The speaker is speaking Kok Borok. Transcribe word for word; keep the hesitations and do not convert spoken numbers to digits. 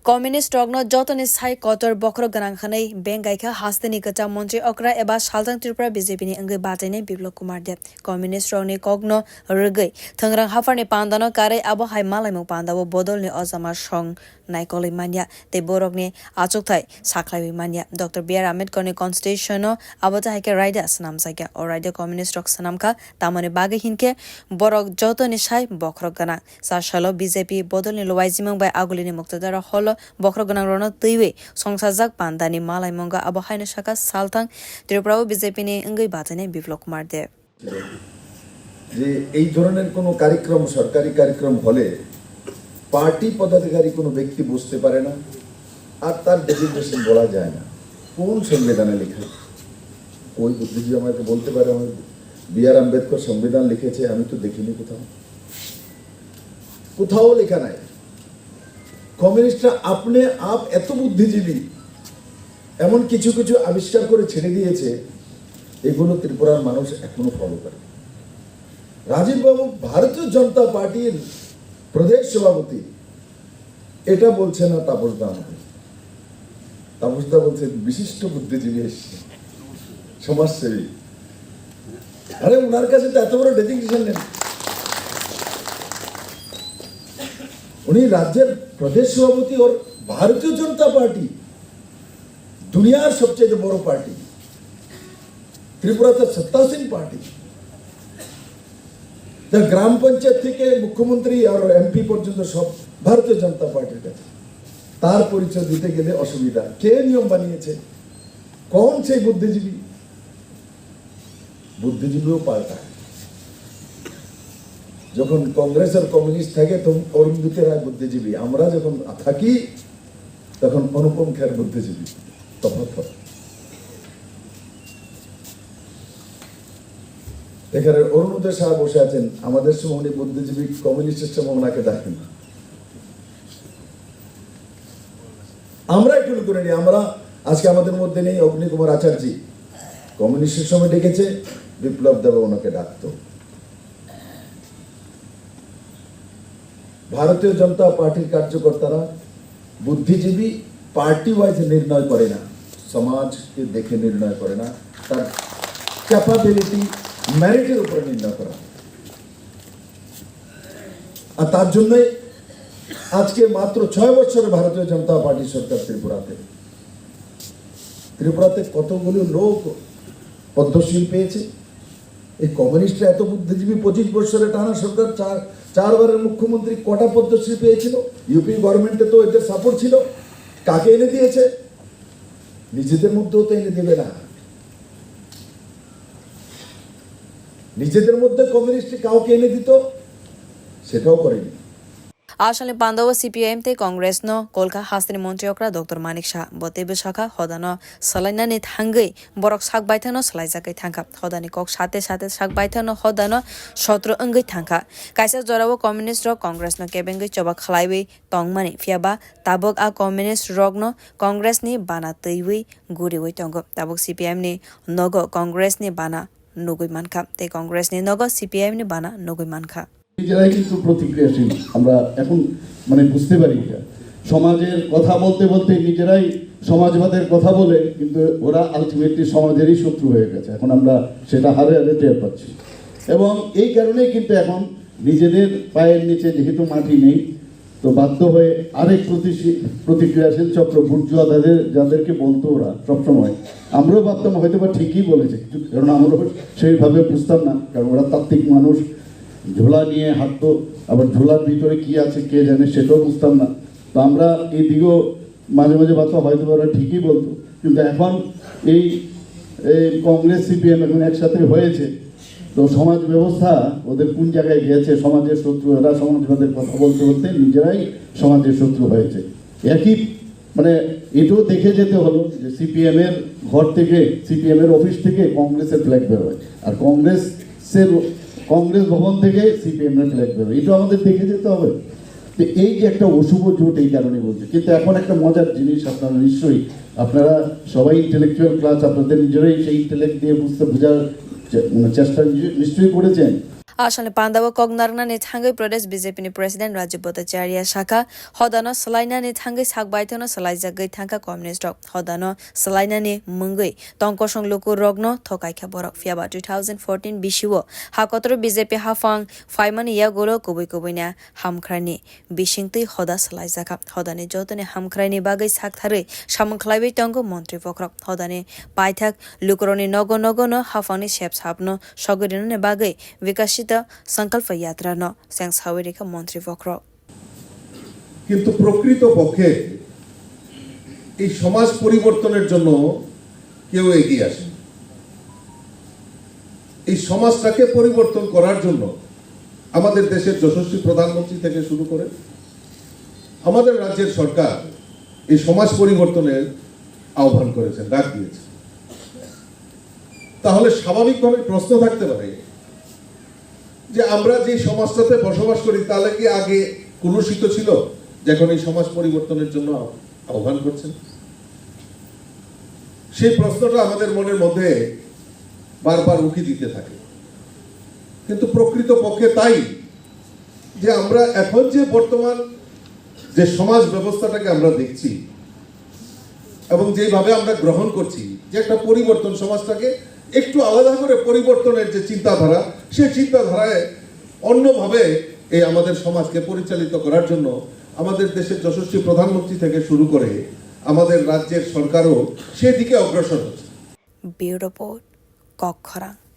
Communist rokno jotoni sai kotor bokhorok gwnang hwnwi beng gaikha hasteni kwcham montri okra eba saltang Tripura B J P ni wngwi bachainai Biplab Kumar Deb. Communist rokni kokno rwgwi thwngrang hapharni pandano karwi abo hai malaimung pandao bodolni ojama song naikolwi manya tei borokni achukthai sakhlaiwi manya. Doctor B R Ambedkar ni constitution no abo tei hai khe raida swnamjakya. O raida communist rok swnamkha, tamoni bagwi hinkhe borok jotoni sai bokhorok gwnang. Chasalo B J P bodolni luaijimung bai agulini Muktadara holo bokhorok gwnang rokno twiwi songsajak pandani malaimungo abo haino sakha salthang Tripura o B J P ni wngwi bachainai Biplab Kumar Deb. যে এই ধরনের কোনো কার্যক্রম, সরকারি কার্যক্রম হলে পার্টি পদাধিকারী কোনো ব্যক্তি বসতে পারে না, আর তার ডেজিগনেশন বলা যায় না। কোন সংবিধানে লেখা? ওই বুদ্ধিজীবী আমাকে বলতে পারে, আমি বি আর আম্বেদকর সংবিধান লিখেছে, আমি তো দেখিনি কোথাও, কোথাও লেখা নাই। কমিউনিস্টরা আপনি আপ এত বুদ্ধিজীবী, এমন কিছু কিছু আবিষ্কার করে ছেড়ে দিয়েছে, এগুলো ত্রিপুরার মানুষ এখনো ফলো করে। রাজীব বাবু ভারতীয় জনতা পার্টির প্রদেশ সভাপতি, এটা বলছে না তাপস দা আমাদের। তাপস দা বলছে বিশিষ্ট বুদ্ধিজীবী এসছে, সমাজসেবী। আরে, ওনার কাছে তো এত বড় ডেজিগনেশন নেই। উনি রাজ্যের প্রদেশ সভাপতি ওর ভারতীয় জনতা পার্টি, দুনিয়ার সবচেয়ে বড় পার্টি। ত্রিপুরাতে সত্তাসীন পার্টি। তার গ্রাম পঞ্চায়েত থেকে মুখ্যমন্ত্রী আর এমপি পর্যন্ত সব ভারতীয় জনতা পার্টির কাছে। তার পরিচয় দিতে গেলে অসুবিধা। কে নিয়ম বানিয়েছে? কোন সেই বুদ্ধিজীবী? বুদ্ধিজীবীও পাল্টায়। যখন কংগ্রেস আর কমিউনিস্ট থাকে, তখন অরুন্ধতী রায় বুদ্ধিজীবী। আমরা যখন থাকি, তখন অনুপম খের বুদ্ধিজীবী। তফাৎ হয়। এখানে অরুণোদয় সাহেব বসে আছেন, আমাদের সময় উনি বুদ্ধিজীবী, কমিউনিস্টের সময় ওনাকে ডাকেন না। আমরা এগুলো করে নিই। আমরা আজকে আমাদের মধ্যে নেই অগ্নি কুমার আচার্য, কমিউনিস্টের সময় ডেকেছে, বিপ্লব দেব ওনাকে ডাকতো। ভারতীয় জনতা পার্টির কার্যকর্তারা বুদ্ধিজীবী পার্টি ওয়াইজ নির্ণয় করে না, সমাজকে দেখে নির্ণয় করে না, তার ক্যাপাবিলিটি, মেরিটের উপরে নির্ণয় করা হয়। আর তার জন্যই আজকে মাত্র ছয় বছরে ভারতীয় জনতা পার্টি সরকার ত্রিপুরাতে, ত্রিপুরাতে কতগুলো লোক পদ্মশ্রী পেয়েছে। এই কমিউনিস্টরা এত বুদ্ধিজীবী, পঁচিশ বছরে টানা সরকার, চার, চারবারের মুখ্যমন্ত্রী কটা পদ্মশ্রী পেয়েছিল? ইউপি গভর্নমেন্টে তো এদের সাপোর্ট ছিল। কাকে এনে দিয়েছে? নিজেদের মধ্যেও তো এনে দেবে না। নিজেদের মধ্যে কমিউনিস্ট কাউকে এনে দিত, সেটাও করেনি। Asalni pandao C P I M tei Congress no kolkha hasteni montri okra Doctor Manik Saha bo teibo sakha, hodano salainani thangwi borok sak baithangno salaijakgwi thangkha. Hodani kok sate sate sak baithangno hodano sotro wngwi thangkha. Kaisa jorao communist rok Congress no kebengwi choba khlaiwi tongmani, phiyaba tabuk a communist rokno Congress ni bana twiwi guriwi tongo. Tabuk C P I M ni nogo Congress ni bana nugwi mankha tei Congress ni nogo C P I M ni bana nugwi mankha. নিজেরাই কিন্তু প্রতিক্রিয়াশীল। আমরা এখন মানে বুঝতে পারি এটা। সমাজের কথা বলতে বলতে নিজেরাই সমাজবাদের কথা বলে কিন্তু ওরা আলটিমেটলি সমাজেরই শত্রু হয়ে গেছে। এখন আমরা সেটা হাড়ে হাড়ে টের পাচ্ছি। এবং এই কারণেই কিন্তু এখন নিজেদের পায়ের নিচে যেহেতু মাটি নেই, তো বাধ্য হয়ে আরেক প্রতিশী- প্রতিক্রিয়াশীল চক্র বুর্জুয়া তাদের, যাদেরকে বলতো ওরা সবসময়, আমরাও ভাবতাম হয়তো বা ঠিকই বলেছে, কিন্তু কারণ আমরাও সেইভাবে বুঝতাম না, কারণ ওরা তাত্ত্বিক মানুষ, ঝোলা নিয়ে হাঁটতো, আবার ঝোলার ভিতরে কি আছে কে জানে, সেটাও বুঝতাম না। তো আমরা এই দিকেও মাঝে মাঝে ভাবতাম হয়তো বা ওরা ঠিকই বলতো, কিন্তু এখন এই এই কংগ্রেস সিপিএম এখন একসাথে হয়েছে, তো সমাজ ব্যবস্থা ওদের কোন জায়গায় গেছে? সমাজের শত্রু এরা, সমাজবাদের কথা বলতে বলতে নিজেরাই সমাজের শত্রু হয়েছে। একই মানে এটাও দেখে যেতে হলো যে সিপিএম এর ঘর থেকে, সিপিএম এর অফিস থেকে কংগ্রেসের ফ্ল্যাগ বেরোয়, আর কংগ্রেসের কংগ্রেস ভবন থেকে সিপিএম এর ফ্ল্যাগ বেরোয়, এটা আমাদের দেখে যেতে হবে। তো এই যে একটা অশুভ জোট, এই কারণে বলছে। কিন্তু এখন একটা মজার জিনিস, আপনারা নিশ্চয়ই, আপনারা সবাই ইন্টেলেকচুয়াল ক্লাস, আপনাদের নিজেরাই সেই ইন্টেলেক্ট দিয়ে বুঝতে, বোঝার চে- মানে চেষ্টা নিশ্চয়- নিশ্চয়ই করেছেন। Asalni pandao kok narwknani thangwi Pradesh B J P ni President Rajib Bhattacharya sakha, hodano swlainani thangwi sak baithangno swlaijagwi thangkha communist rok, hodano swlainani mwngwi tongkosong luku rokno thokaikha borok. Phiyaba two thousand fourteen bisio ha kotoro B J P haphang phaimani yagulo kubui kubuini hamkhraini bisingtwi hoda swlaijakha. Hodani jotoni hamkhraini bagwi saktharwi samung khlaiwi tongo montri bokhorok. Hodani paithak lukurokni nogo nogono haphangni sep sapno sogwi rinani bagwi Vikasita Sankalpa Yatra no chengsawi rikha montri bokhorok. কিন্তু প্রকৃত পক্ষে এই সমাজ পরিবর্তনের জন্য কেউ এগিয়ে আসেনি। এই সমাজটাকে পরিবর্তন করার জন্য আমাদের দেশের যশস্বী প্রধানমন্ত্রী থেকে শুরু করে আমাদের রাজ্যের সরকার এই সমাজ পরিবর্তনের আহ্বান করেছেন, ডাক দিয়েছেন। তাহলে স্বাভাবিকভাবে প্রশ্ন থাকতে পারে যে আমরা যে সমাজটাতে বসবাস করি, তাহলে কি আগে কলুষিত ছিল, যখন এই সমাজ পরিবর্তনের জন্য আহ্বান করছেন? সেই প্রশ্নটা আমাদের মনের মধ্যে বারবার উকি দিতে থাকে। কিন্তু প্রকৃত পক্ষে তাই যে আমরা এখন যে বর্তমান যে সমাজ ব্যবস্থাটাকে আমরা দেখছি এবং যেইভাবে আমরা গ্রহণ করছি, যে একটা পরিবর্তন, সমাজটাকে একটু আলাদা করে পরিবর্তনের যে চিন্তাধারা, সেই চিন্তাধারায় অন্যভাবে এই আমাদের সমাজকে পরিচালিত করার জন্য আমাদের দেশের যশস্বী প্রধানমন্ত্রী থেকে শুরু করে আমাদের রাজ্যের সরকারও সেদিকে অগ্রসর হচ্ছে। Bureau Report, Kokkhorang.